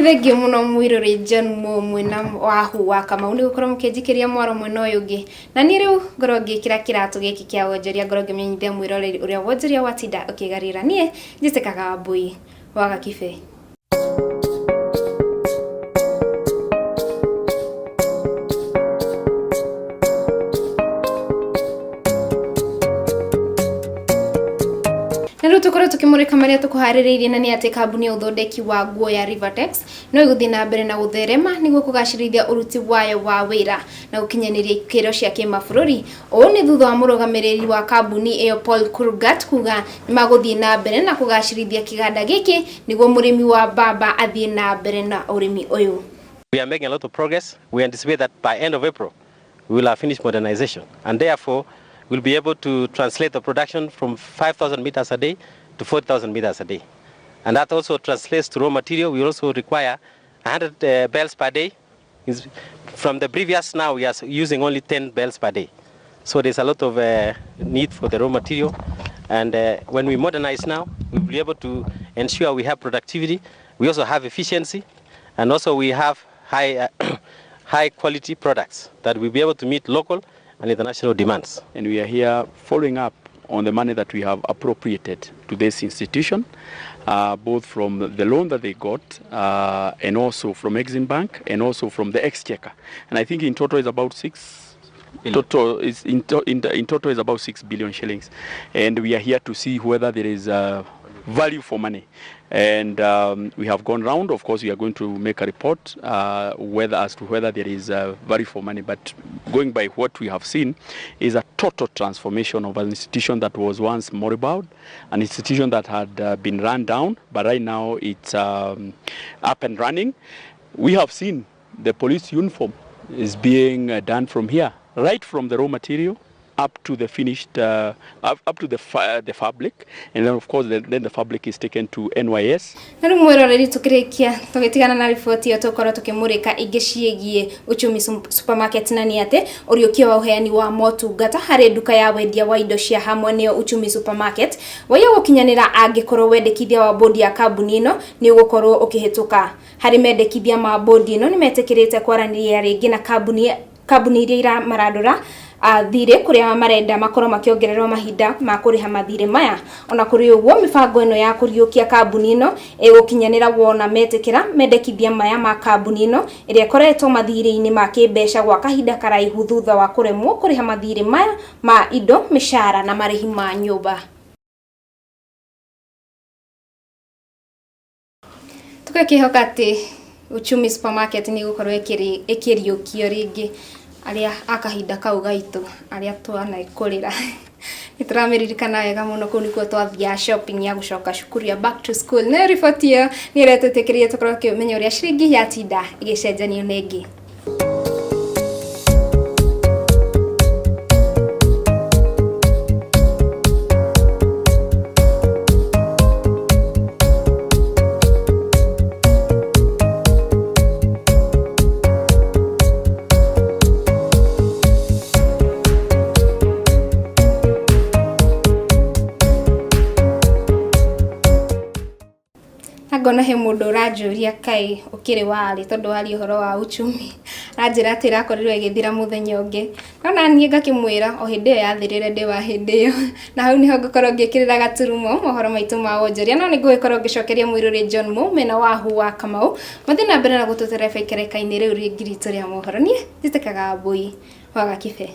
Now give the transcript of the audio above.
Thengiũ mũno mwĩrorei John Mũmwe na Wahu wa Kamau nĩ gũkorwo mũkĩnjikĩria mwaro mwena ũyũ ũngĩ. Na niĩ rĩu ngorwo ngĩkĩra kĩratũ gĩkĩ kĩa wonjoria ngorwo ngĩmenyithia mwĩroreri ũrĩa wonjoria watinda ũkĩgarĩra. Niĩ njĩtĩkaga Wambũi wa Gakibe. Na rĩu tũkorwo tũkĩmũrĩka marĩa tũkũharĩrĩirie na nĩ atĩ kambuni ya ũthondeki wa nguo ya Rivatex no ĩgũthiĩ na mbere na gũtherema nĩguo kũgacĩrithia ũruti wayo wa wĩra na gũkinyanĩria ikĩro cia kĩmabũrũri. Ũũ nĩ thutha wa mũrũgamĩrĩri wa kambuni ĩyo Paul Kurgat kuga nĩ magũthiĩ na mbere na kũgacĩrithia kĩganda gĩkĩ nĩguo mũrĩmi wa mbamba athiĩ na mbere na ũrĩmi ũyũ. We are making a lot of progress. We anticipate that by end of April, we will have finished modernization and therefore we'll be able to translate the production from 5,000 meters a day to 40,000 meters a day. And that also translates to raw material. We also require 100 bells per day. From the previous now, we are using only 10 bells per day. So there's a lot of need for the raw material. And when we modernize now, we'll be able to ensure we have productivity. We also have efficiency, and also we have high quality products that will be able to meet local and international demands. And we are here following up on the money that we have appropriated to this institution, both from the loan that they got and also from Exim Bank and also from the Exchequer. And I think in total is about six billion. Total is in, to, in, in total is about 6 billion shillings, and we are here to see whether there is value for money. And we have gone round. Of course, we are going to make a report whether as to whether there is value for money. But going by what we have seen, is a total transformation of an institution that was once moribund, an institution that had been run down, but right now it's up and running. We have seen the police uniform is being done from here, right from the raw material up to the finished, up to the fabric, and then of course then the fabric is taken to NYS. Na rĩu mwĩroreri tũkĩrĩkia tũgĩtigana na riboti ĩyo tũkorwo tũkĩmũrĩka ingĩ ciĩgiĩ Uchumi Supermarket na nĩ atĩ ũriũkio wa ũheani wa motungata harĩ nduka ya wendia wa indo cia hamwe nĩyo Uchumi Supermarket waiya gũkinyanĩra angĩkorwo wendekithia wa bodi ya kambuni ĩno nĩ ũgũkorwo ũkĩhĩtũka. Harĩ mendekithia ma bodi ĩno nĩ metĩkĩrĩte kwaranĩria rĩngĩ na kambuni iria iramarandũra thirĩ kũrĩa marenda makorwo makĩongererwo mahinda ma kũrĩha mathirĩ maya. Ona kũrĩ ũguo mĩbango ĩno ya kũriũkia kambuni ĩno ĩgũkinyanĩra wona metĩkĩra mendekithia maya ma kambuni ĩno ĩrĩa ĩkoretwo mathirĩ-inĩ ma kĩmbeca gwa kahinda karaihu thutha wa kũremwo kũrĩha mathirĩ maya ma indo, mĩcara na marĩhi ma nyũmba. Tũgakĩhoka atĩ Uchumi Supermarket nĩ ĩgũkorwo ĩkĩriũkio rĩngĩ arĩa a kahinda kau gaitũ arĩa twanekũrĩra nĩ tũramĩririkana wega mũno kũu nĩkuo twathiaga shopping ya gũcoka cukuru ya back to school. Nayo riboti ĩyo nĩ ĩretwĩtĩkĩria tũkorwo tũkĩmenya ũrĩa ciringi yatinda ĩgĩcenjanio na ĩngĩ. Na ngona he mũndũ ũranjũria kaĩ ũkĩrĩ warĩ tondũ waria ũhoro wa uchumi aranjĩra atĩ ĩrakorirwo ĩgĩthira mũthenya ũngĩ no na niĩ ngakĩmwĩra o hĩndĩ ĩyo yathirire ndĩ wa hĩndĩ ĩyo na hau nĩho ngũkorwo ngĩkĩrĩra gaturumo mohoro maitũ ma wonjoria no nĩ ngũgĩkorwo ngĩcokeria mũirũrĩ John Mo mena Wahu wa Kamau mathiĩ na mbere na gũtũtereba ikereka-inĩ rĩu rĩngĩ ritũ rĩa mohoro. Niĩ njĩtĩkaga Wambũi wa Gakibe.